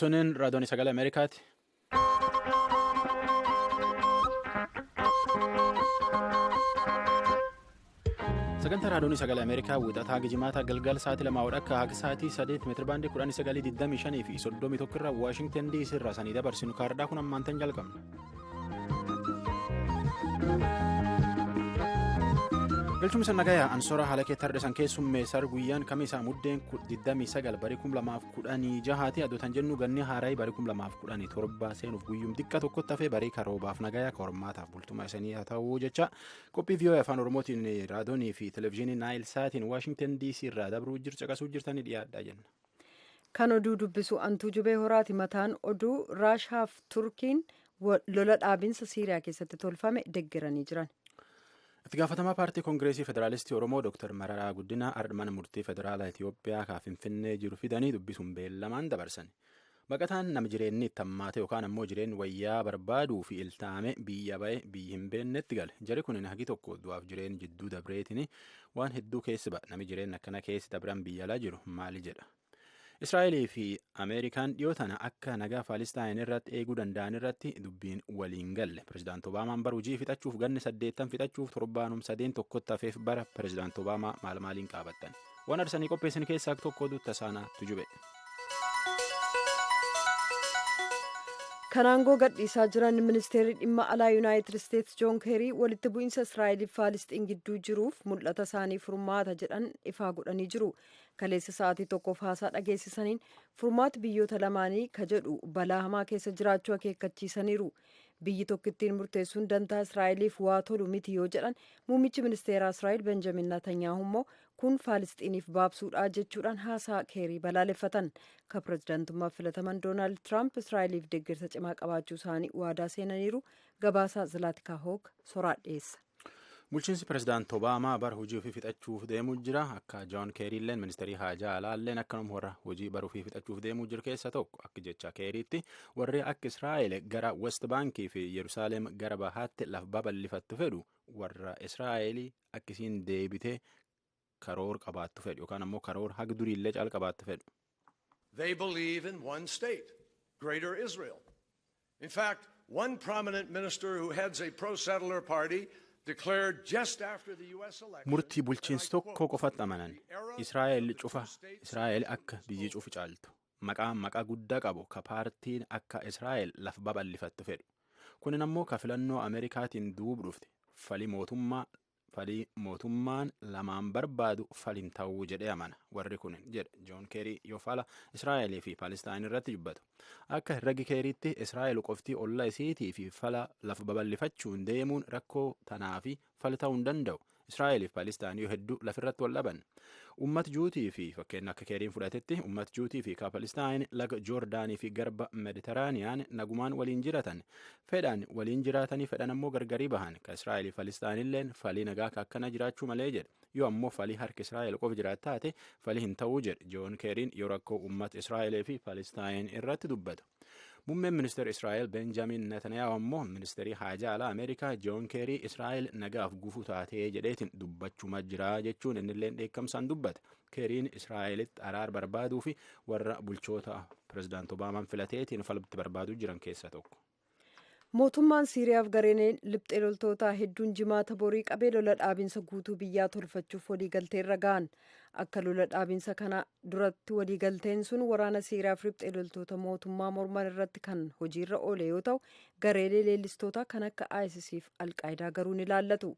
Tuniin raadiyoon sagalee Ameerikaati. Sagantaa raadiyoon sagalee Ameerikaa wixataa Gijimaata galgala sa'aatii 2 hodha akka sa'aatii 8 meetira baandii 1925 fi 31 irraa Waashingtan DC irraa sanii dabarsinu kaardhaa kun ammaantan jalqabna. Galchumsa nagayaa ansoora haala keetti hardhisan keessummeessar guyyaan kamisaa muddeen 29 barii 2016 adotan jennu ganni haaraayii barii 2017 seenuuf guyyum xiqqa tokkotti hafee barii karoobaaf nagayaa kormaataaf bultumaa isanii haa ta'uu jecha qophii vii'oo afaan oromootiin raadiyoonii fi televezyiinii naayil saatiin waashingtan dc irraa dabruu caqasuu jirtanii dhiyaadhaa jenna. Kan oduu dubbisu Antuu Jubee Horaati. Mataan oduu Raashaaf Turkiin lola dhaabinsa Siiriyaa keessatti tolfame deeggaranii jiran. Itti gaafatamaa paartii Koongireesii Federaalistii Oromoo Dr. Mararaa Guddinaa mana murtii Federaalaa Itiyoophiyaa kan Finfinnee jiru fidanii dubbisuun beellamaan dabarsan. Baqataan nama jireenyi itti hammaate yookaan ammoo jireenyi wayyaa barbaaduu fi iltaame biyya ba'e biyyi hin beeknetti gale. Jari kun hagi tokko du'aaf jireenya jidduu dabreetiin waan hedduu keessi ba'a. Nami jireenya akkana keessi dabran biyya alaa jiru maali jedha. Israa'elii fi Ameerikaan dhiyoo tana akka nagaa Faalisxaayin irratti eeguu danda'an irratti dubbiin waliin galle. Pireezidaant Obaamaan bara hojii fixachuuf ganni 8 fixachuuf torbaanum 3 tokkotti hafeef bara Pireezidaant Obaamaa maal maaliin qaabattan. Waan arsanii qopheessan keessaa tokko oduutti tasaanaa tujube. Kan aangoo gadhiisaa jiran ministeerri dhimma alaa Yuunaayitid Isteetsi Joon Keerii walitti bu'iinsa Israa'eliif Faalisxiin gidduu jiruuf mul'ata isaanii furmaata jedhan ifaa godhanii jiru. Kaleessa sa'aatii tokkoof haasaa dhageessisaniin furmaati biyyoota lamaanii ka jedhu balaa hamaa keessa jiraachuu akeekkachiisaniiru. Biyyi tokkittiin murteessuun dantaa Israa'eliif waa tolu miti yoo jedhan muummichi ministeeraa Israa'el Benjamin Netanyaahu immoo kun Faalisxiiniif baabsuudhaa jechuudhaan haasaa Keerii balaaleffatan. Ka pireezidaantummaaf filataman Doonaald Tiraamp Israa'eliif deeggarsa cimaa qabaachuu isaanii waadaa seenaniiru. Gabaasaa Zilaatikaa Hoog soraa dhiyeessa. Bulchiinsi pireezidaant Obaamaa bara hojii ofii fixachuuf deemuu jira. Akka Joon Keeriilleen ministeerii haajaa alaalleen akkanuma warra hojii bara ofii fixachuuf deemuu jiru keessa tokko. Akka jecha Keeriitti warri akka Israa'el gara West Baankii fi Yerusaalem gara bahaatti lafa babal'ifattu fedhu warra Israa'el akkasiin deebitee karoora qabaattu fedhu yookaan ammoo karoora haga duriillee caal qabaattu fedhu. They believe in one state, Greater Israel. In fact, one prominent minister who heads a pro-settler party Murtii bulchiinsi tokko qofatti amanan Israa'el cufa Israa'el akka biyyi cufu caaltu maqaa maqaa guddaa qabu ka paartiin akka Israa'el lafa babal'ifattu fedhu kunin ammoo ka filannoo Ameerikaatiin duub dhufte falii mootummaan lamaan barbaadu falin ta'uu jedhee amana warri kun jedhe Joon Keerii yoo fala Israa'elii fi Paalistaan irratti dubbatu akka herregi Keeriitti Israa'el qoftii olla isiitii fi fala lafa babal'ifachuun deemuun rakkoo tanaa fi fala ta'uu hin danda'u. Israa'el fi Paalistaan yoo hedduu lafirratti wal dhaban. Uummat Juutii fi fakkeenya akka Keeriin fudhatetti uummat Juutii fi Paalistaan laga Joordaanii fi garba Mediteraaniyaan nagumaan waliin jiraatan. Fedhan waliin jiraatanii fedhan ammoo gargarii bahan. Ka Israa'el fi Paalistaanilleen falii nagaa ka akkana jiraachuu malee jedhe. Yoo ammoo falii harka Israa'el qofa jiraat taate falii hin ta'uu jedhe. Joon Keeriin yoo rakkoo uummat Israa'elee fi Paalistaan irratti dubbata. Muummeen ministeera Israa'el Benjamin Netanyahu ammoo ministeerii haajaa alaa Ameerikaa Joon Keerii Israa'el nagaaf gufuu taatee jedheetiin dubbachuma jira jechuun innilleen dheekkamsaan dubbate. Keeriin Israa'elitti araar barbaaduu fi warra bulchoota pireezidaant Obaamaan filateetiin falmitti barbaaduu jiran keessaa tokko. Mootummaan Siiriyaaf gareen lixxee loltootaa hedduun jimaata borii qabee lola dhaabinsa guutuu biyyaa tolfachuuf waliigalteerra ga'an. Akka lola dhaabinsa kana duratti waliigalteen sun waraana Siiriyaaf riphxee loltoota mootummaa morman irratti kan hojiirra oole yoo ta'u, gareelee leellistootaa kan akka ISIS fi Alqaayidaa garuu ni ilaallatu.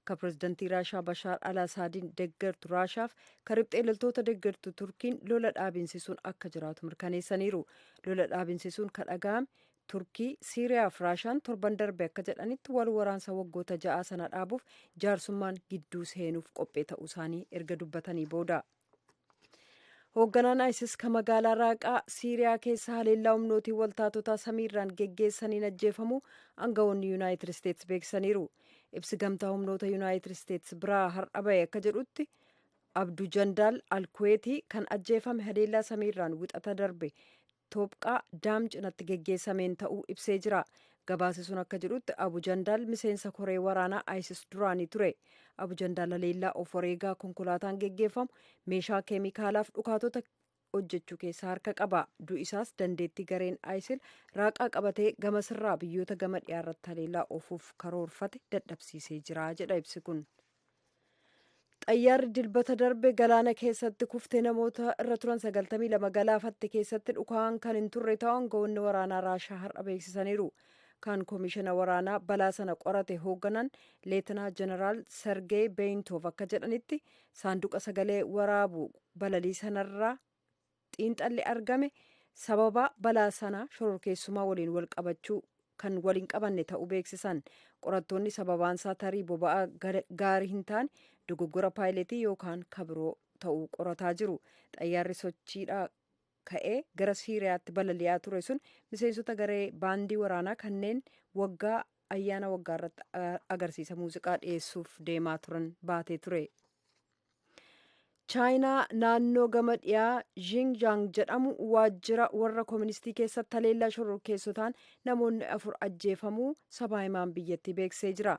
Ka pireezidantii Raashaa Bashaar Al-Asaadiin deeggartu Raashaaf ka riphxee loltoota deeggartu Turkiin lola dhaabinsi sun akka jiraatu mirkaneessaniiru. Lola dhaabinsi sun kan dhaga'ame Turkii, Siiriyaa fi Raashaan torban darbe akka jedhanitti wal waraansa waggoota 6 sana dhaabuuf jaarsummaan gidduu seenuuf qophee ta'uu isaanii erga dubbatanii booda. Hoogganaan ISIS kan magaalaa Raaqaa Siiriyaa keessa haleellaa humnootii waltaatotaa samiirraan geggeessaniin ajjeefamu aangawoonni Yuunaayitid Isteetsi beeksisaniiru. Ibsi gamtaa humnoota Yuunaayitid Isteetsi biraa har'a bahe akka jedhutti Abduu Jandaal Alkuweetii kan ajjeefame haleellaa samiirraan wixata darbe Toopqaa daam cinatti geggeessameen ta'uu ibsee jira. Gabaasi sun akka jedhutti Abu Jandaal miseensa koree waraanaa ISIS duraanii ture. Abu Jandaal haleellaa of wareegaa konkolaataan geggeeffamu meeshaa keemikaalaaf dhukaatota hojjechuu keessaa harka qaba. Du'isaas dandeettii gareen ISIL raaqaa qabatee gama sirraa biyyoota gama dhiyaarratti haleellaa oofuuf karoorfate dadhabsiisee jira jedha ibsi kun. Xayyaarri Dilbata darbe galaana keessatti kuftee namoota irra turan 92 galaafatte keessatti dhukaan kan hin turre ta'uu aangawoonni waraanaa Raashaa har'a beeksisaniiru. Kan koomishina waraanaa balaa sana qorate hoogganan Leetinaa Jeneraal Sergee Beeyintoof akka jedhanitti, saanduqa sagalee waraabu balalii sanarraa xiinxalli argame sababa balaa sana shororkeessumaa waliin wal qabachuu kan waliin qabanne ta'uu beeksisan. Qorattoonni sababaansaa tarii boba'aa gaarii hin taane, dogoggora paayileetii yookaan kabiroo ta'uu qorataa jiru. Xayyaarri sochiidhaa ka'ee gara Siiriyaatti balali'aa ture sun miseensota garee baandii waraanaa kanneen waggaa ayyaana waggaa irratti agarsiisa muuziqaa dhiyeessuuf deemaa turan baatee ture. Chaayinaa naannoo gama dhiyaa Xinjiang jedhamu waajjira warra kooministii keessatti haleellaa shororkeessotaan namoonni 4 ajjeefamuu sabaa himaan biyyattii beeksisee jira.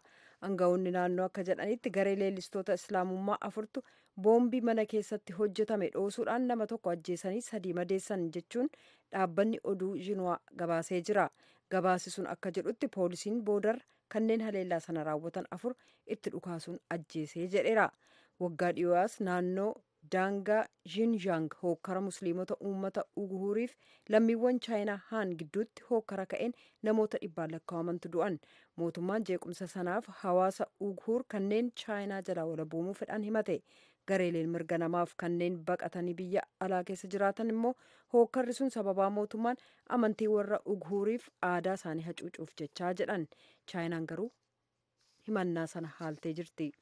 Aangawoonni naannoo akka jedhanitti, garee leellistoota Islaamummaa afurtu boombii mana keessatti hojjetame dhoosuudhaan nama tokko ajjeesanii sadii madeessan jechuun dhaabbanni oduu Xinhua gabaasee jira. Gabaasi sun akka jedhutti, poolisiin boodarra kanneen haleellaa sana raawwatan 4 itti dhukaasuun ajjeesee jedheera. Waggaa dhiyoos naannoo daangaa Xinjiang hookkara Musliimota uummata Uguhuriif lammiiwwan Chaayinaa Haan gidduutti hookkara ka'een namoota dhibbaan lakkaa'amantu du'an. Mootummaan jeequmsa sanaaf hawaasa Uguhur kanneen Chaayinaa jalaa walaboomuu fedhan himate. Gareeleen mirga namaaf kanneen baqatanii biyya alaa keessa jiraatan immoo hookkarri sun sababaa mootummaan amantii warra Uguhuriif aadaa isaanii hacuucuuf jechaa jedhan. Chaayinaan garuu himannaa sana haaltee jirti.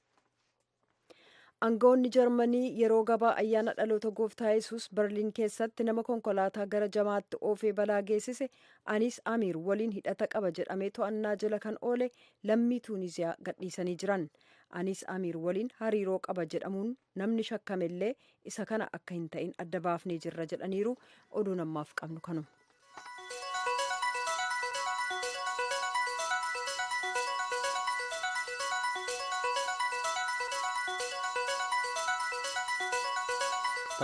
Aangawoonni Jarmanii yeroo gabaa ayyaana dhaloota Gooftaa Yesuus Berliin keessatti nama konkolaataa gara jamaatti oofee balaa geessise Anis Amiir waliin hidhata qaba jedhamee to'annaa jala kan oole lammii Tuuniziyaa gadhiisanii jiran. Anis Amiir waliin hariiroo qaba jedhamuun namni shakkamellee isa kana akka hin ta'in adda baafnee jirra jedhaniiru. Oduun ammaaf qabnu kanuma.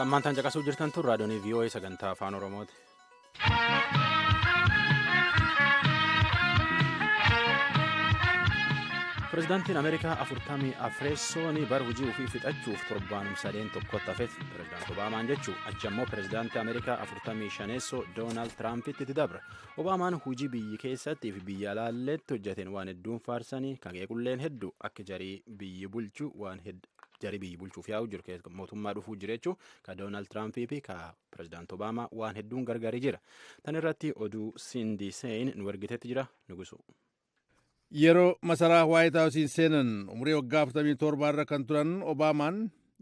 Ammaan tan caqasuu jirtan tun raadiyoonii VOA sagantaa Afaan Oromooti. Pireezidaantiin Ameerikaa 44ffoon bara hojii ofii fixachuuf torbaanum sadeen tokkotti hafeeti Pireezidaant Obaamaan jechuu. Achi ammoo pireezidaantii Ameerikaa 45ffoo Doonaald Tiraampitti itti dabra. Obaamaan hojii biyyi keessattii fi biyya alaalleetti hojjeteen waan hedduun faarsanii kan qeequlleen hedduu. Akka jarii biyyi bulchu waan jarii biyyi bulchuuf yaa'u jiru mootummaa dhufuu jiru jechuu ka Doonaald Tiraampii fi ka pireezidaant Obaamaa waan hedduun gargaarii jira. Tan irratti oduu Sindi Sein nu ergitetti jira, Nugusu. Yeroo masaraa Waayit Haawusiin seenan umurii waggaa 47 irra kan turan Obaamaan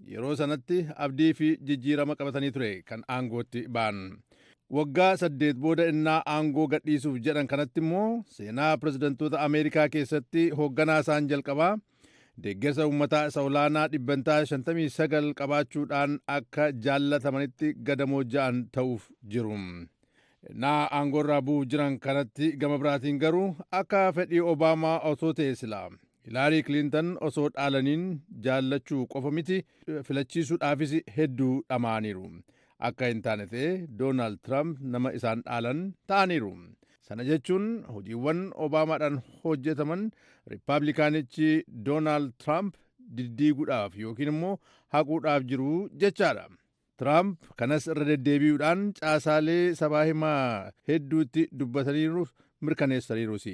yeroo sanatti abdii fi jijjiirama qabatanii ture kan aangootti ba'an. Waggaa 8 booda innaa aangoo gadhiisuuf jedhan kanatti immoo seenaa pirezidantoota Ameerikaa keessatti hoogganaa isaan jalqabaa deeggarsa uummataa isa olaanaa dhibbantaa 59 qabaachuudhaan akka jaallatamanitti gadamoo ja'an ta'uuf jiru. Innaa aangoorraa bu'uuf jiran kanatti gama biraatiin garuu akka fedhii Obaamaa osoo ta'e silaa Hilaarii Kiliintan osoo dhaalaniin jaallachuu qofa miti, filachiisuudhaafis hedduu dhama'aniiru. Akka hin taane ta'e Doonaald Tiraamp nama isaan dhaalan ta'aniiru. Sana jechuun hojiiwwan Obaamaadhaan hojjetaman Riippaabilikaanichi Doonaald Tiraamp diddiiguudhaaf yookiin immoo haquudhaaf jiru jechaadha. Tiraamp kanas irra deddeebi'uudhaan caasaalee sabaa himaa hedduutti dubbataniiru, mirkaneessaniirus.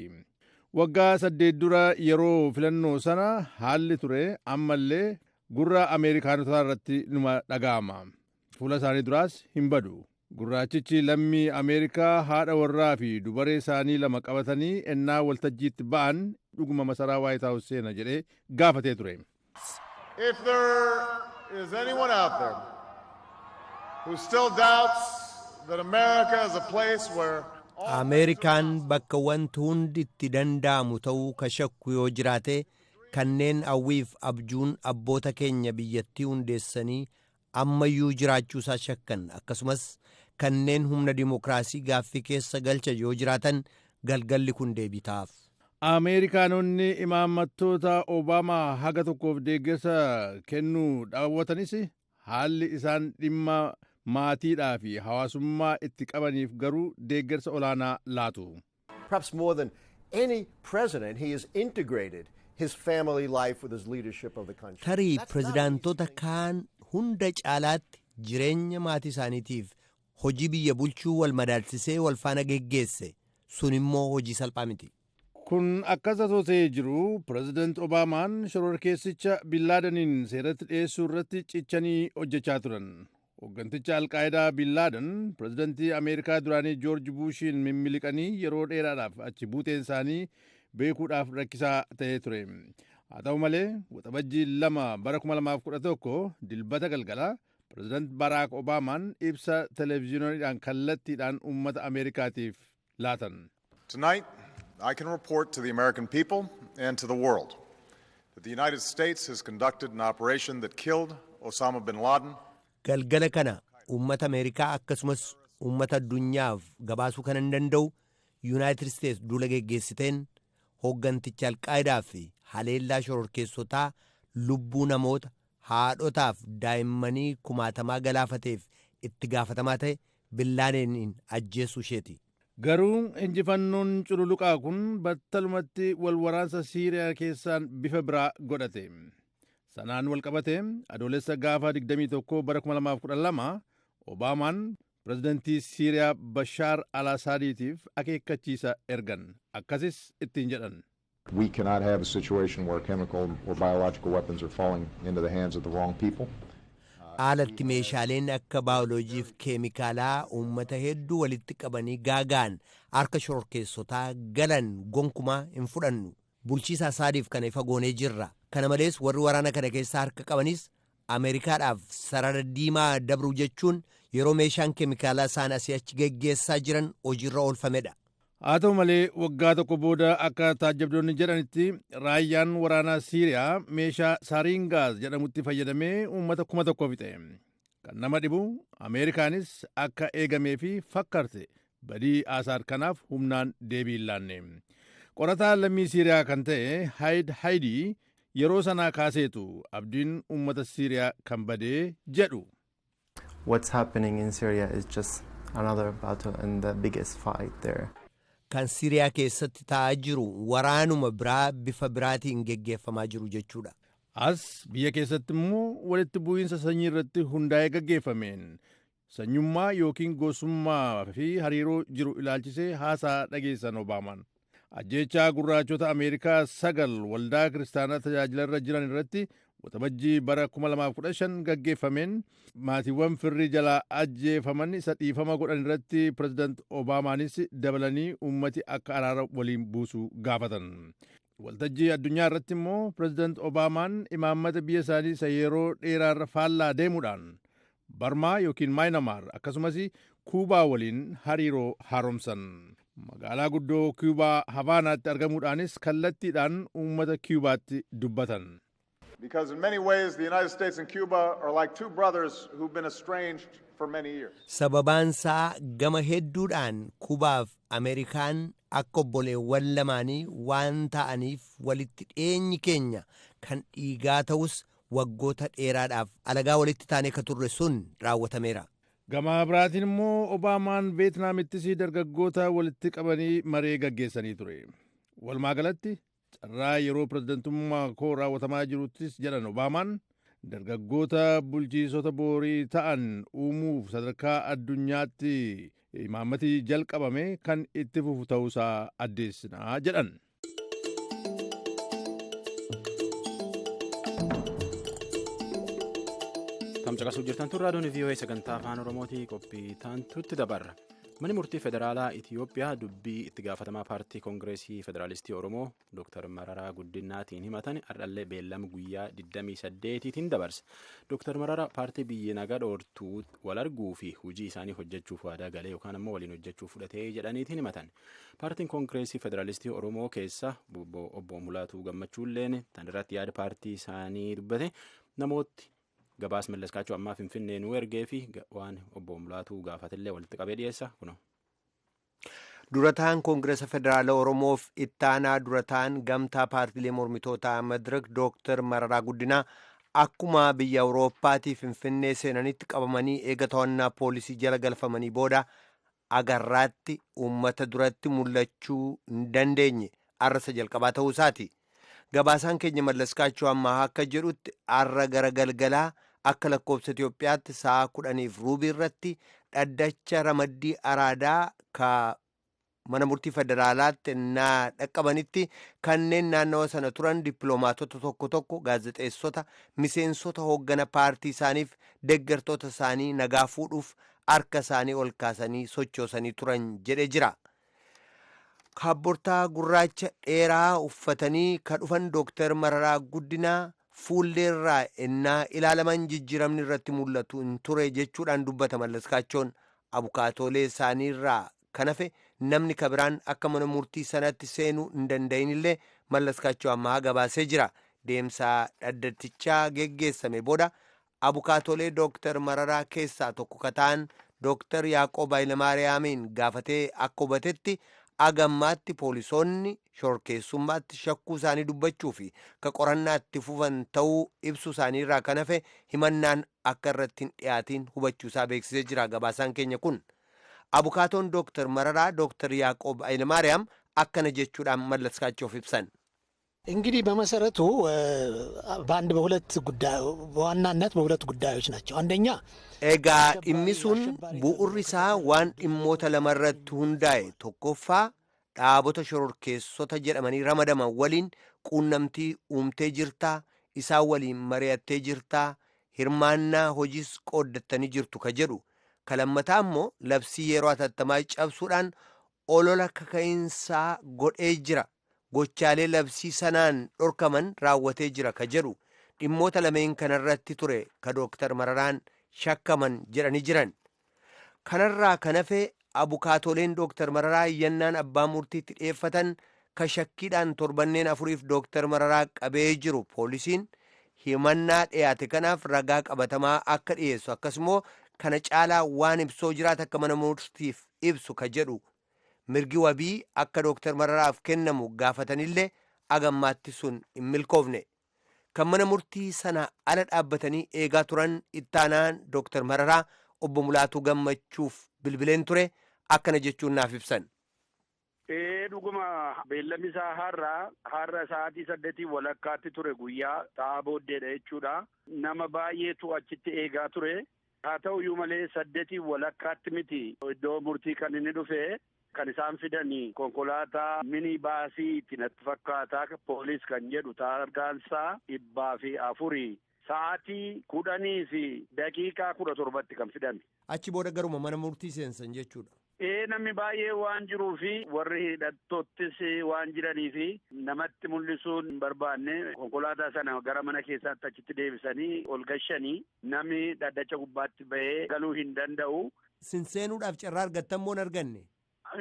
Waggaa 8 dura yeroo filannoo sana haalli ture ammallee gurra Ameerikaanotaa irratti numa dhaga'ama. Fuula isaanii duraas hin badu. Gurraachichi lammii Ameerikaa haadha warraa fi dubaree isaanii lama qabatanii ennaa waltajjiitti ba'an dhuguma masaraa Waayit Haawus seena jedhee gaafatee ture. If there is anyone out there who still doubts that America is a place where Ameerikaan bakka wanti hundi itti danda'amu ta'uu ka shakku yoo jiraate, kanneen hawwiif abjuun abboota keenya biyyattii hundeessanii ammayyuu jiraachuusaa shakkan, akkasumas kanneen humna dimokiraasii gaaffii keessa galcha yoo jiraatan, galgalli kun deebii ta'aaf. Ameerikaanonni imaammattoota Obaamaa haga tokkoof deeggarsa kennuu daawwatanis haalli isaan dhimma Maatiidhaa fi hawaasummaa itti qabaniif garuu deeggarsa olaanaa laatu. Perhaps more than any president, he has integrated his family life with his leadership of the country. Tarii pirezidaantota kaan hunda caalaatti jireenya maatii isaaniitiif hojii biyya bulchuu wal madaalsisee wal faana geggeesse. Sun immoo hojii salphaa miti. Kun akkas otoo ta'ee jiru, Pireezidant Obaamaan shororkeessicha Billaadaniin seeratti dhiyeessuu irratti cichanii hojjechaa turan. Hoogganticha Alqaayidaa Billaadan pireezidantii Ameerikaa duraanii Joorji Buushiin mimmiliqanii yeroo dheeraadhaaf achi buuteen isaanii beekuudhaaf rakkisaa ta'ee ture. Haa ta'u malee, Waxabajjii 2 bara 2011 Dilbata galgala Pireezidant Baraak Obaamaan ibsa televezyiinoodhaan kallattiidhaan uummata Ameerikaatiif laatan. Tonight, I can report to the American people and to the world that the United States has conducted an operation that killed Osama bin Laden. Galgala kana uummata Ameerikaa akkasumas uummata addunyaaf gabaasuu kan hin danda'u, Yuunaayitid Isteets duula geggeessiteen hoogganticha Alqaayidaa fi haleellaa shororkeessotaa lubbuu namoota, haadhotaaf daa'immanii kumaatamaa galaafateef itti gaafatamaa ta'e Billaadeeniin ajjeesuu isheeti. Garuu injifannoon cululuqaa kun battalumatti wal waraansa Siiriyaa keessaan bifa biraa godhate. Sanaan wal qabate, Adoolessa gaafa 21 bara 2012 Obaamaan pirezidantii Siiriyaa Bashaar al-Asaadiitiif akeekkachiisa ergan. Akkasis ittiin jedhan. We cannot have a situation where chemical or biological weapons are falling into the hands of the wrong people. Haalatti meeshaaleen akka baayoloojiif keemikaalaa uummata hedduu walitti qabanii gaagaan harka shororkeessotaa galan gonkumaa hin fudhannu. Bulchiisa Asaadiif kana ifa goonee jirra. Kana malees, warri waraana kana keessaa harka qabanis Ameerikaadhaaf sarara diimaa dabruu jechuun yeroo meeshaan keemikaalaa isaan asii achi geggeessaa jiran hojiirra oolfamedha. Haa ta'u malee, waggaa tokko booda akka taajjabdoonni jedhanitti raayyaan waraanaa Siiriyaa meeshaa sarin gas jedhamutti fayyadamee uummata 1000 fixe. Kan nama dhibu, Ameerikaanis akka eegamee fi fakkarte badii Asaad kanaaf humnaan deebii hin laanne. Qorataa lammii Siiriyaa kan ta'e Hayid Hayidii yeroo sanaa kaaseetu abdiin uummata Siiriyaa kan badee jedhu. What's happening in Syria is just another battle and the biggest fight there. Kan Siiriyaa keessatti ta'aa jiru waraanuma biraa bifa biraatiin geggeeffamaa jiru jechuudha. As biyya keessatti immoo walitti bu'iinsa sanyii irratti hundaa'ee gaggeeffameen sanyummaa yookiin gosummaa fi hariiroo jiru ilaalchisee haasaa dhageessan Obaamaan. Ajjeechaa gurraachota Ameerikaa sagal waldaa kiristaanaa tajaajila irra jiran irratti Waxabajjii bara 2015 gaggeeffameen maatiiwwan firrii jalaa ajjeefaman isa dhiifama godhan irratti Pireezidant Obaamaanis dabalanii uummati akka araara waliin buusu gaafatan. Waltajjii addunyaa irratti immoo Pireezidant Obaamaan imaammata biyya isaanii isa yeroo dheeraarra faallaa deemuudhaan Barmaa yookiin Maayinamaar akkasumas Kuubaa waliin hariiroo haaromsan. Magaalaa guddoo Kuubaa Havaanaatti argamuudhaanis kallattiidhaan uummata Kuubaatti dubbatan. Because in many ways, the United States and Cuba are like two brothers who've been estranged for many years. Sababaansaa gama hedduudhaan Kubaaf Ameerikaan akka obboleewwan lamaanii waan ta'aniif walitti dhiyeenyi keenya kan dhiigaa ta'us, waggoota dheeraadhaaf alagaa walitti taanee ka turre sun raawwatameera. Gama biraatiin immoo Obaamaan Veetnaamittis dargaggoota walitti qabanii maree gaggeessanii ture. Walumaa galatti, carraa yeroo pirezidantummaa koo raawwatamaa jiruttis jedhan Obaamaan, dargaggoota bulchiisota boorii ta'an uumuuf sadarkaa addunyaatti imaammatii jalqabame kan itti fufu ta'uusaa addeessinaa jedhan. Tamcaqasuu jirtan tun raadiyoon VOA sagantaa Afaan Oromootii. Qophii taantutti dabarra. Manni murtii federaalaa Itiyoophiyaa dubbii itti gaafatamaa paartii Koongireesii Federaalistii Oromoo Dr. Mararaa Guddinaatiin himatan har'allee beellama guyyaa 28tiin dabarse. Dr. Mararaa paartii biyya nagaa dhoortuu wal arguu fi hojii isaanii hojjechuuf waadaa galee yookaan ammoo waliin hojjechuuf fudhatee jedhaniitiin himatan. Paartiin Koongireesii Federaalistii Oromoo keessa obbo Mulaatuu Gammachuulleen tan irratti yaada paartii isaanii dubbate. Namooti gabaas Mallaskaachuu ammaa Finfinnee nuu ergee fi waan obbo Mulaatuu gaafatellee walitti qabee dhiyeessa kunoo. Durataan Koongiresa Federaala Oromoof ittaanaa durataan gamtaa paartiilee mormitootaa Madirak Dooktar Mararaa Guddinaa Akkuma biyya Awurooppaatii Finfinnee seenanitti qabamanii eega to'annaa poolisii jala galfamanii booda agarraatti uummata duratti mul'achuu hin dandeenye arrasa jalqabaa ta'uu isaati. Gabaasaan keenya Mallaskaachuu ammaa akka jedhutti arra gara galgalaa akka lakkoobsa Itoophiyaatti sa'a 10:15 irratti dhaddacha ramaddii Araadaa ka mana murtii federaalaatti naa dhaqqabanitti kanneen naannawa sana turan dippiloomaatota tokko tokko, gaazexeessota, miseensota hooggana paartii isaaniif deeggartoota isaanii nagaa fuudhuuf harka isaanii ol kaasanii sochoosanii turan jedhee jira. Kaabbortaa gurraacha dheeraa uffatanii ka dhufan Dooktar Mararaa Guddinaa fuulleerraa ennaa ilaalaman jijjiiramni irratti mul'atu hin ture jechuudhaan dubbata Mallaskaachoon. Abukaatoolee isaaniirraa kan hafe namni kabiraan akka mana murtii sanatti seenuu hin danda'inillee Mallaskaachoo ammaa gabaasee jira. Deemsa dhaddatichaa geggeessame booda abukaatoolee Dooktar Mararaa keessaa tokko kataan Dooktar Yaaqoob Hayilamaariyaamiin gaafatee akka hubatetti, agammaatti poolisoonni shorkeessummaatti shakkuu isaanii dubbachuu fi ka qorannaa itti fufan ta'uu ibsuu isaanii irraa kan hafe himannaan akka irratti hin dhiyaatiin hubachuusaa beeksisee jira gabaasaan keenya kun. Abukaatoon Dooktar Mararaa Dooktar Yaaqoob Hayilamaariyaam akkana jechuudhaan Mallaskaachoof ibsan. እንግዲህ በመሰረቱ በአንድ በሁለት ጉዳይ በዋናነት በሁለት ጉዳዮች ናቸው። አንደኛ Egaa dhimmi sun bu'urri isaa waan dhimmoota lamarratti hundaa'e. Tokkoffaa, dhaabota shororkeessota jedhamanii ramadaman waliin quunnamtii uumtee jirtaa, isaan waliin mari'attee jirtaa, hirmaannaa hojiis qooddattanii jirtu ka jedhu. Ka lammataa immoo labsii yeroo hatattamaa cabsuudhaan olola kaka'iinsaa godhee jira, gochaalee labsii sanaan dhorkaman raawwatee jira ka jedhu. Dhimmoota lameen kanarratti ture ka Dooktar Mararaan shakkaman jedhanii jiran. Kanarraa kan hafe abukaatoleen Dooktar Mararaa iyyannaan abbaa murtiitti dhi'eeffatan ka shakkiidhaan torbanneen 4f Dooktar Mararaa qabee jiru poolisiin himannaa dhiyaate kanaaf ragaa qabatamaa akka dhiyeessu, akkasumoo kana caalaa waan ibsoo jiraata akka mana murtiif ibsu ka jedhu, mirgi wabii akka Dooktar Mararaaf kennamu gaafatanillee agammaatti sun hin milkoofne. Kan mana murtii sana ala dhaabbatanii eegaa turan ittaanaan Dooktar Mararaa obbo Mulaatuu Gammachuuf bilbileen ture, akkana jechuun naaf ibsan. Ee, dhuguma beellamni isaa har'a sa'aatii 8:30tti ture, guyyaa sa'a booddeedha jechuudha. Nama baay'eetu achitti eegaa ture. Haa ta'u iyyuu malee 8:30tti miti iddoo murtii kan inni dhufe. Kan isaan fidan konkolaataa mini baasii itti natti fakkaataa, poolis kan jedhu, taargaansaa 104, sa'aatii 10:17tti kan fidame. Achi booda garuma mana murtii seensan jechuudha. Ee, namni baay'ee waan jiruu fi warri hidhattoottis waan jiranii fi namatti mul'isuun hin barbaanne, konkolaataa sana gara mana keessaatti achitti deebisanii ol gashanii namni dhaddacha gubbaatti bahee galuu hin danda'u. Sin seenuudhaaf carraa argattan moo hin arganne?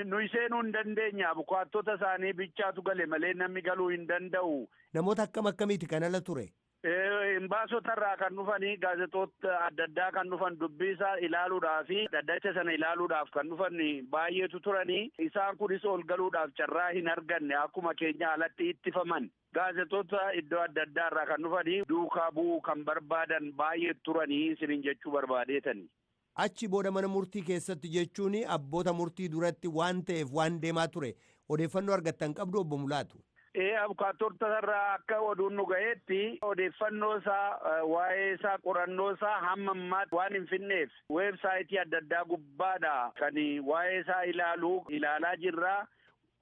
Nuyi seenuu hin dandeenya. Abukaattota isaanii bichaatu gale malee namni galuu hin danda'u. Namoota akkam akkamiiti kan ala ture? Imbaasota irraa kan dhufanii, gaazexoota adda addaa kan dhufan, dubbii isaa ilaaluudhaaf fi dhaddacha sana ilaaluudhaaf kan dhufan baay'eetu turanii. Isaan kunis ol galuudhaaf carraa hin arganne, akkuma keenya alatti ittifaman. Gaazexoota iddoo adda addaa irraa kan dhufanii duukaa bu'uu kan barbaadan baay'eetu turanii isiniin jechuu barbaadeetani. Achi booda mana murtii keessatti jechuun abboota murtii duratti waan ta'eef waan deemaa ture odeeffannoo argattan qabdu, obbo Mulaatu? Ee, abukaattota irraa akka oduun nu ga'eetti odeeffannoo isaa, waa'ee isaa, qorannoo isaa hamma ammaatti waan hin finneef weebsaayitii adda addaa gubbaadha kan waa'ee isaa ilaalu ilaalaa jirra.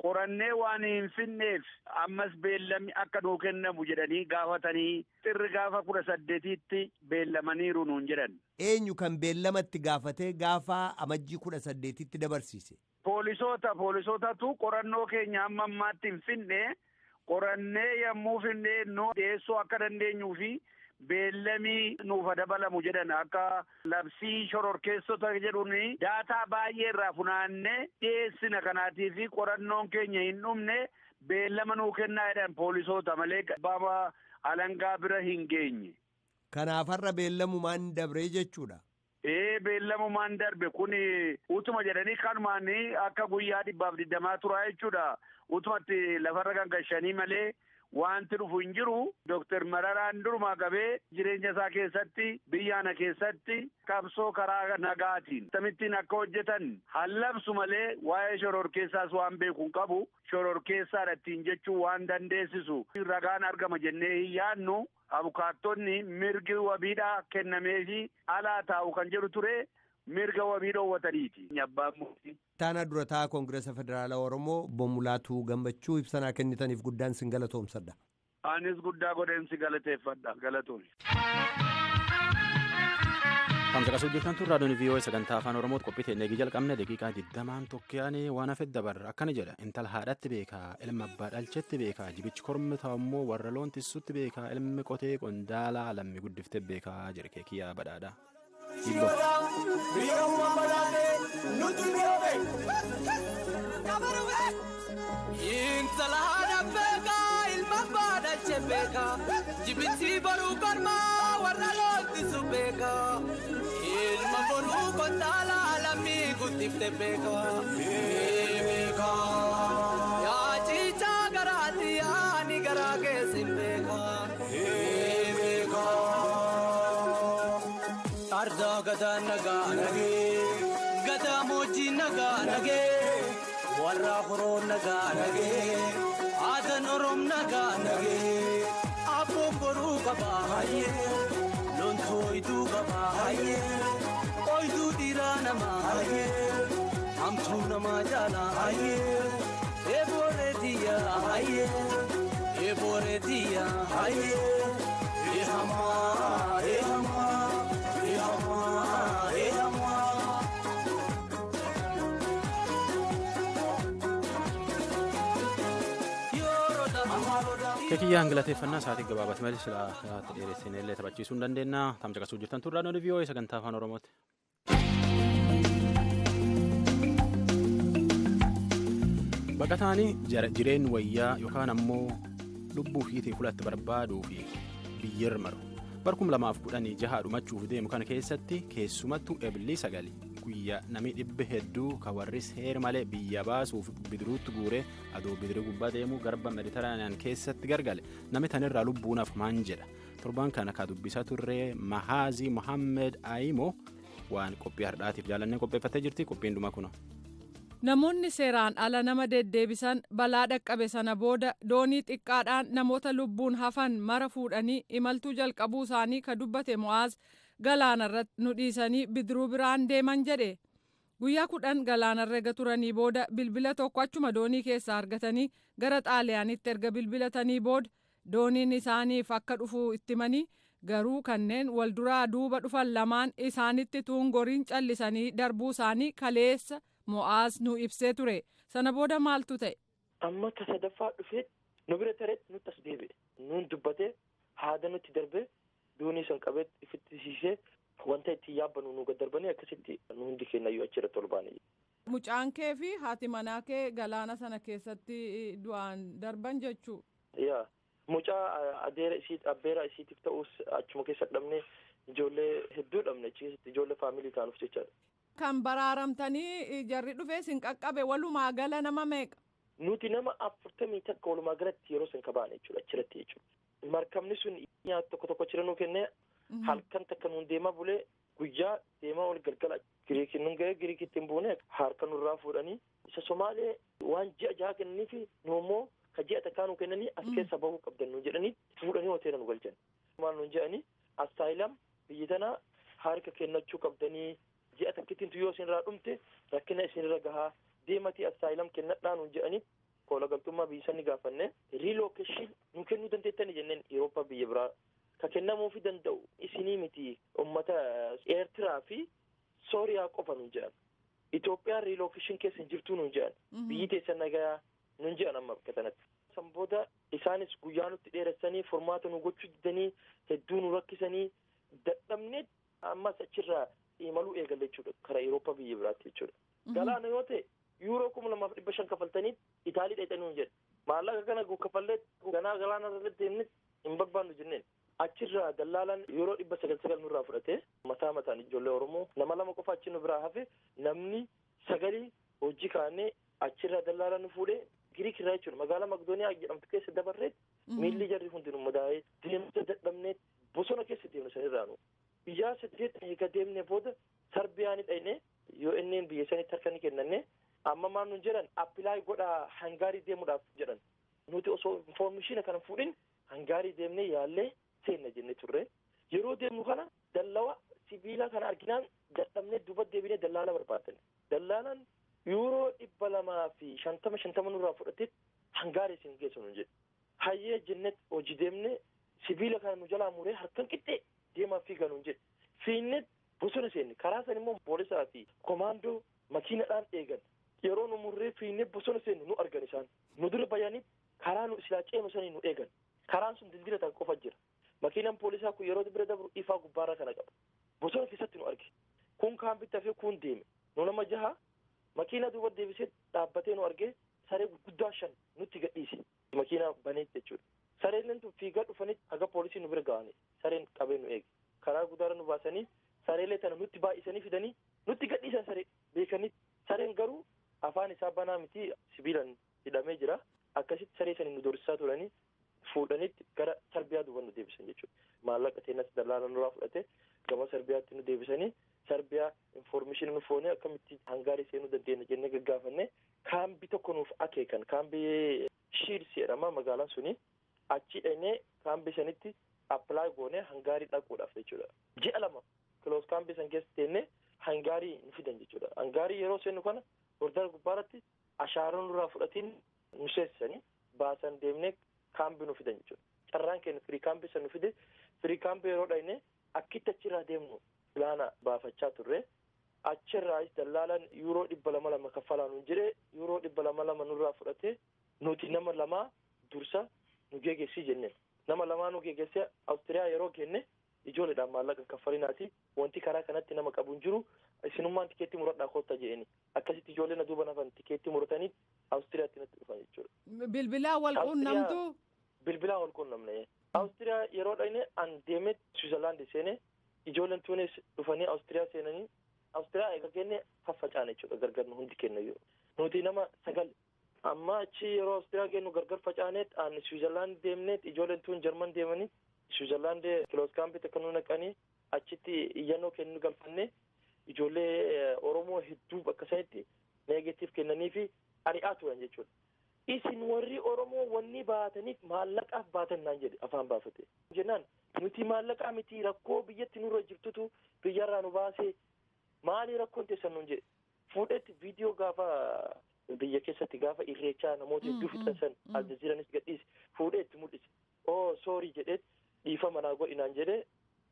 Qorannee waan hin finneef ammas beellamni akka nuu kennamu jedhanii gaafatanii xirri gaafa 18tti beellamaniiru nuun jedhan. Eenyu kan beellamatti gaafatee gaafa Amajjii 18tti dabarsiise? Poolisoota. Poolisootatu qorannoo keenya hamma ammaatti hin finne, qorannee yommuu finne nu dhiyeessuu akka dandeenyuu fi beellamii nuuf dabalamu jedhan. Akka labsii shororkeessota jedhuun daataa baay'ee irraa funaannee dhiyeessina, kanaatii fi qorannoon keenya hin dhumne, beellama nuu kennaa jedhan poolisoota malee abbaa alangaa bira hin geenye. Kanaaf har'a beellamumaan dabree jechuudha. Ee, beellamumaan darbe kun utuma jedhanii kanumaan akka guyyaa 120 turaa jechuudha. Utumatti lafarra gangashanii malee Wanti dhufu hin jiru. Dooktar Mararaan durumaa qabee jireenya isaa keessatti biyyaana keessatti qabsoo karaa nagaatiin akkamittiin akka hojjetan hallabsu malee waa'ee shororkeessaas waan beeku hin qabu. Shororkeessaadha ittiin jechuun waan dandeessisu ragaan argama jennee hin yaadnu. Abukaattonni mirgi wabiidhaa kennameefi alaa taa'u kan jedhu ture. Mirga wabii dhoowwataniiti. Abbaan murtii. Taanaa durataa Koongiresa Federaalaa Oromoo Obbo Mulaatuu Gammachuu ibsanaa kennitaniif guddaan sin galatoomsadha. Anis guddaa godheen si galateeffadha. Galatoomi. Tamsaqasuu jirtan tun raadiyoon VOA sagantaa afaan Oromooti qophii teennee jalqabne daqiiqaa 20 tokkoon waan hafe dabarra akkana jedha. Intala haadhatti beekaa, ilma abbaa dhalchetti beekaa, jibichi kormi ta'ummoo warra loon tissutti beekaa, ilmi qotee qondaalaa lammii guddiftee beekaa jedhe keekiyyaa badhaadhaa. Intala haadha beekaa, ilma abbaa dhalche beekaa, jibichi boruu kormaa warra loontisu beekaa, ilma boruu kontaalaa lammii guddifte beekaa. Yaa ciichaa garaati yaani garaa keessin beekaa. Ardaa gadaa nagaa nagee, gadaa moojii nagaa nagee, warra horoo nagaa nagee, aadaan oroom nagaa nagee, abboon boruu qabaa hayyee, loontoo iduu qabaa hayyee, ooyiruu dhiiraa namaa hayyee, hamtuu namaa jaalaa hayyee, eebooree diyyaa hayyee, eebooree diyyaa hayyee, eehamaa eehamaa. Keekiyyaan galateeffannaa sa'aatii gabaabatti malee silaa sa'aatti dheeressinee illee taphachiisuu hin dandeenya. Tamsaqasuu jirtan tun raadiyoon VOA sagantaa afaan Oromooti. Baqataanii jireen wayyaa yookaan ammoo lubbuu fiitii fulatti barbaaduu fi biyyarra maru. Bara 2016 dhumachuuf deemu kana keessatti keessumattuu ebilii 9 guyyaa namni dhibba hedduu kan warri seera malee biyya baasuuf bidiruutti guuree adoo bidiruu gubbaa deemu garba mediteraaniyaan keessatti gargale namni tanirraa lubbuunaaf maan jedha. Torbaan kana ka dubbisaa turre Mahaazii Mohammed Ayimo waan qophii har'aatiif jaalannee qopheeffattee jirti. Qophiin dhuma kuna. Namoonni seeraan ala nama deddeebisan balaa dhaqqabe sana booda doonii xiqqaadhaan namoota lubbuun hafan mara fuudhanii imaltuu jalqabuu isaanii ka dubbate Mo'aaz galaanarratti nu dhiisanii bidiruu biraan deeman jedhe. Guyyaa 10 galaanarra ega turanii booda bilbila tokko achuma doonii keessaa argatanii gara Xaaliyaanitti erga bilbilatanii booda dooniin isaaniif akka dhufu itti himanii garuu kanneen wal duraa duuba dhufan lamaan isaanitti tuungoriin callisanii darbuu isaanii kaleessa Mo'aaz nu ibsee ture. Sana booda maaltu ta'e? Amma ka sadaffaa dhufee nu bira taree nutti as deebi'e. Nuun dubbatee haada nutti darbee doonii san qabee ifitti siisee wanta ittiin yaabbannu nu gad darbanii akkasitti nu hundi keenya achirratti ol baane. Mucaan kee fi haati manaa kee galaana sana keessatti du'aan darban jechuu? Yaa mucaa adeera isii abbeera isiitiif ta'us achuma keessa dhabne ijoollee hedduu dhabne achi keessatti ijoollee faamilii taanuuf jechaadha. Kan baraaramtanii jarri dhufee sin qaqqabe walumaa gala nama meeqa? Nuti nama 41 walumaa galatti yeroo san kabaane jechuudha achirratti jechuudha. Markabni sun nyaata tokko tokko achirra nuu kennee halkan takka nuun deemaa bulee guyyaa deemaa ol galgala Giriikiin nun ga'ee Giriikitti hin buune harka nurraa fuudhanii isa Somaalee waan ji'a 6 kennanii fi nu immoo ka ji'a takkaa nuu kennanii as keessa bahuu qabdan nuun jedhanii fuudhanii hoteela nu galchan. Maal nuun jedhanii assaayilam biyyi tanaa harka kennachuu qabdanii ji'a takkittiin yoo isinirraa dhumte rakkina isinirra gahaa deematii assaayilam kennadhaa nuun jedhanii kola galtummaa biyya sanii gaafanne riilookeeshin nu kennuu dandeettani jenneen Eurooppaa biyya biraa ka kennamuufi danda'u isinii miti ummata Eertiraa fi Sooriyaa qofa nuun jedhan. Itoophiyaan riilookeeshin keessa hin jirtuu nuun jedhan. Biyyi teessan nagayaa nuun jedhan amma bakka sanatti. San booda isaanis guyyaa nutti dheeressanii furmaata nu gochuu didanii hedduu nu rakkisanii dadhabnee ammas achirraa imaluu eegalle jechuudha karaa Eurooppaa biyya biraatti jechuudha. Galaana yoo ta'e yuuroo 2500 kaffaltanii Itaalii dhaqxanii nuun jedhe. Maallaqa kana kaffallee ganaa galaana irra deemne hin barbaannu jenneen. Achirraa dallaalaan yeroo 909 nurraa fudhate mataa mataan ijoollee Oromoo nama 2 qofa achi nu biraa hafe namni 9 hojii kaanee achirraa dallaalaan nu fuudhee Giriik irraa jechuudha magaalaa Makdooniyaa jedhamtu keessa dabarree Miilli jarri hundinuu madaa'ee deemsa dadhabnee bosona keessa deemne sanirraanu. Guyyaa 8 eega deemne booda Sarbiyaa ni dhayne yoo inneen biyya sanitti harka ni kennanne amma maal nun jedhan apply godhaa Hangaarii deemuudhaaf jedhan. Nuti osoo information kana fuudhin Hangaarii deemnee yaallee seenna jennee turre. Yeroo deemnu kana dallawa sibiila kana arginaan dadhabnee duuba deebinee dallaala barbaadanne. Dallaalaan yuuroo 250 nurraa fudhatee Hangaarii isin geessu nun jedhe. Hayyee jennee hojii deemnee sibiila kana nu jalaa muree harkan qixxee deemaa fiigaa nun jedhe. Fiinnee bosona seenne karaa san immoo poolisaa fi komaandoo makiinadhaan eegan. Yeroo nu murree fiinnee bosona seenne nu argan isaan. Nu dura bayanii karaa nu silaa ceenu sanii nu eegan. Karaan sun dildila tan qofa jira. Makiinaan poolisaa kun yeroo bira dabru ifaa gubbaarra kana qaba. Bosona keessatti nu arge. Kun kaan bittaa fi kun deeme. Nu nama jaha makiina duuba deebisee dhaabbatee nu arge saree gurguddaa 5 nutti gadhiise. Makiina baneetti jechuudha. Sareen tun fiigaa dhufanii haga poolisii nu bira ga'anii sareen qabee nu eege. Karaa guddaarra nu baasanii sareelee tana nutti baay'isanii fidanii nutti gadhiisan saree beekanii. Sareen garuu afaan isaa banaa miti sibiilaan hidhamee jira. Akkasitti saree sanii nu doorsisaa turanii fuudhanitti gara Sarbiyaa duuba nu deebisan jechuudha. Maallaqa teenas dallaala nurraa fudhate gama Sarbiyaatti nu deebisanii Sarbiyaa information nu foonee akkamitti Hangaarii seenuu dandeenya jennee gaggaafanne kaambii tokko nuuf akeekan kaambii Shiirs jedhama magaalaan suni achi dhaqnee kaambii sanitti apply goonee Hangaarii dhaquudhaaf jechuudha. Ji'a 2 kiloos kaambii san keessa teennee Hangaarii nu fidan jechuudha. Hangaarii yeroo seennu kana hordar gubbaarratti ashaaraa nurraa fudhatiin nu seessisanii baasan deemnee kaambii nu fidan jechuudha. Carraan keenya firii kaambii san nu fide firii kaambii yeroo dhaqnee akkitti achirraa deemnu pilaana baafachaa turre. Achirraas dallaalaan yuuroo 200 kaffalaa nuun jedhee yuuroo 200 nurraa fudhatee nuti nama 2 dursa nu geeggeessii jenneen. Nama 2 nu geeggeessee Awustiriyaa yeroo kenne ijoolleedhaan maallaqa kaffalinaati wanti karaa kanatti nama qabu hin jiru isinummaan tikeetti muradhaa koottaa jedheni. Akkasitti ijoolleen duuba nafan tikeetti muratanii Awustiriyaatti natti dhufan jechuudha. Bilbilaan wal quunnamtu? Bilbilaan wal quunnamne. Awustiriyaa yeroo dhaqne an deemee Swiizerlaand seene ijoolleen Tuunis dhufanii Awustiriyaa seenanii Awustiriyaa eega kenne faffacaane jechuudha gargar nu hundi kennayyuu. Nuti nama 9 amma achi yeroo Awustiriyaa kennu gargar facaaneet an Swiizerlaand deemneet ijoolleen tuun Jarman deemanii Swiizerlaand kiloos kaampii takka nu naqanii achitti iyyannoo kennu galfanne ijoollee Oromoo hedduu bakka sanitti neegatiif kennanii fi ari'aa turan jechuudha. Isin warri Oromoo wanni baataniif maallaqaaf baatan naan jedhe afaan baafate. Jennaan nuti maallaqaa miti rakkoo biyyatti nurra jirtutu biyyarraa nu baasee maali rakkoon teessan nuun jedhe. Fuudhetti viidiyoo gaafa biyya keessatti gaafa irreechaa namoota hedduu fixan san Aljazeeranis gadhiise fuudhee itti mul'ise. Oo soorii jedheet dhiifama naa godhi naan jedhe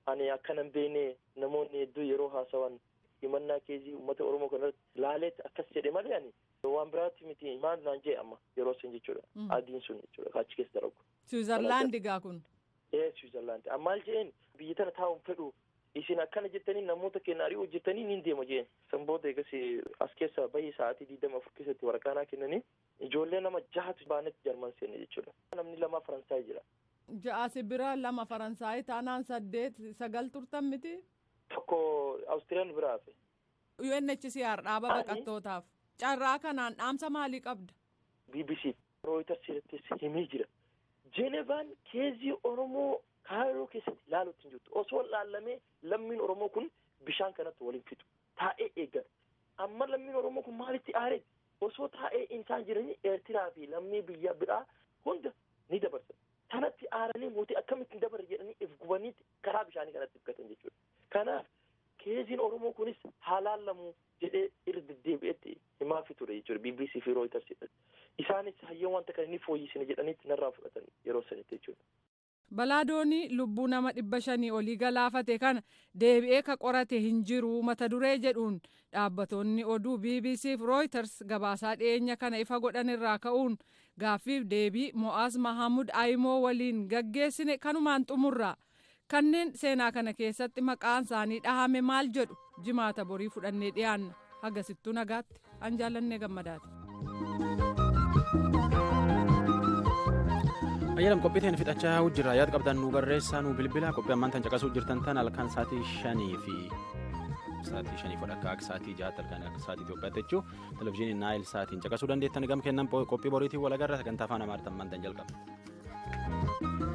ani akkanan beene namoonni hedduu yeroo haasawan himannaa keezii uummata Oromoo kanarratti laaleetti akkas jedhe malee ani waan biraatti miti maal naan jee amma yeroo sun jechuudha. Adiin sun jechuudha achi keessa dalagu. Swiizerlaand gaa kun. Ee Swiizerlaand maal jeen biyya tana taa'uun fedhu isin akkana jettanii namoota keenya ari'uu jettanii niin deema jeen. San booda egas as keessa bahii sa'aatii 24 keessatti waraqaa naa kennanii ijoollee nama 6 baanetti Jarman seenne jechuudha. Namni 2 Faransaay jira. 6 si bira 2 Faransaay taanaan 8 9 turtan miti. Tokko Awustiriyaan bira hafe. UNHCR dhaaba baqattootaaf. Carraa kanaan dhaamsa maalii qabda? BBC Reuters irrattis himee jira. Jenevaan keezii Oromoo Kaayiroo keessatti ilaaluutti hin jirtu. Osoo laallamee lammiin Oromoo kun bishaan kanatti waliin fixu. Taa'ee eeggata. Amma lammiin Oromoo kun maalitti aaree? Osoo taa'ee isaan jiranii Eertiraa fi lammii biyya biraa hunda ni dabarsa. Kanatti aaranii mootii akkamittiin dabarre jedhanii if gubaniitti karaa bishaanii kanatti ifgatan jechuudha. Kanaaf keeziin Oromoo kunis haa laallamu jedhee irra deddeebi'etti himaafi ture jechuudha BBC fi Reuters. Isaanis hayyoo wanta kana ni fooyyisine jedhaniitti narraa fudhatan yeroo sanitti jechuudha. Balaa doonii lubbuu nama 500 olii galaafate kana deebi'ee ka qorate hin jiru mata duree jedhuun dhaabbatoonni oduu BBC fi Reuters gabaasaa dhiyeenya kana ifa godhan irraa ka'uun gaaffiif deebii Mo'aaz Mahamud Ayimoo waliin gaggeessine kanumaan xumurra. Kanneen seenaa kana keessatti maqaan isaanii dhahame maal jedhu jimaata borii fudhannee dhiyaanna. Hagasittuu nagaatti an jaallannee gammadaati. Ayyaanam qophiiteen fixachaa jirra yaad qabdan nu barreessaa nu bilbila qophii ammaan tan caqasuu jirtan tan halkan sa'aatii 5 fi sa'aatii 5 fodhakka akka sa'aatii 6 halkan akka sa'aatii Itoophiyaatti jechuu televizyiinii Naayil sa'aatiin caqasuu dandeettan gam kennan qophii boriitiin wal agarra sagantaa afaan Amaariffaan ammaan tan jalqaba. you.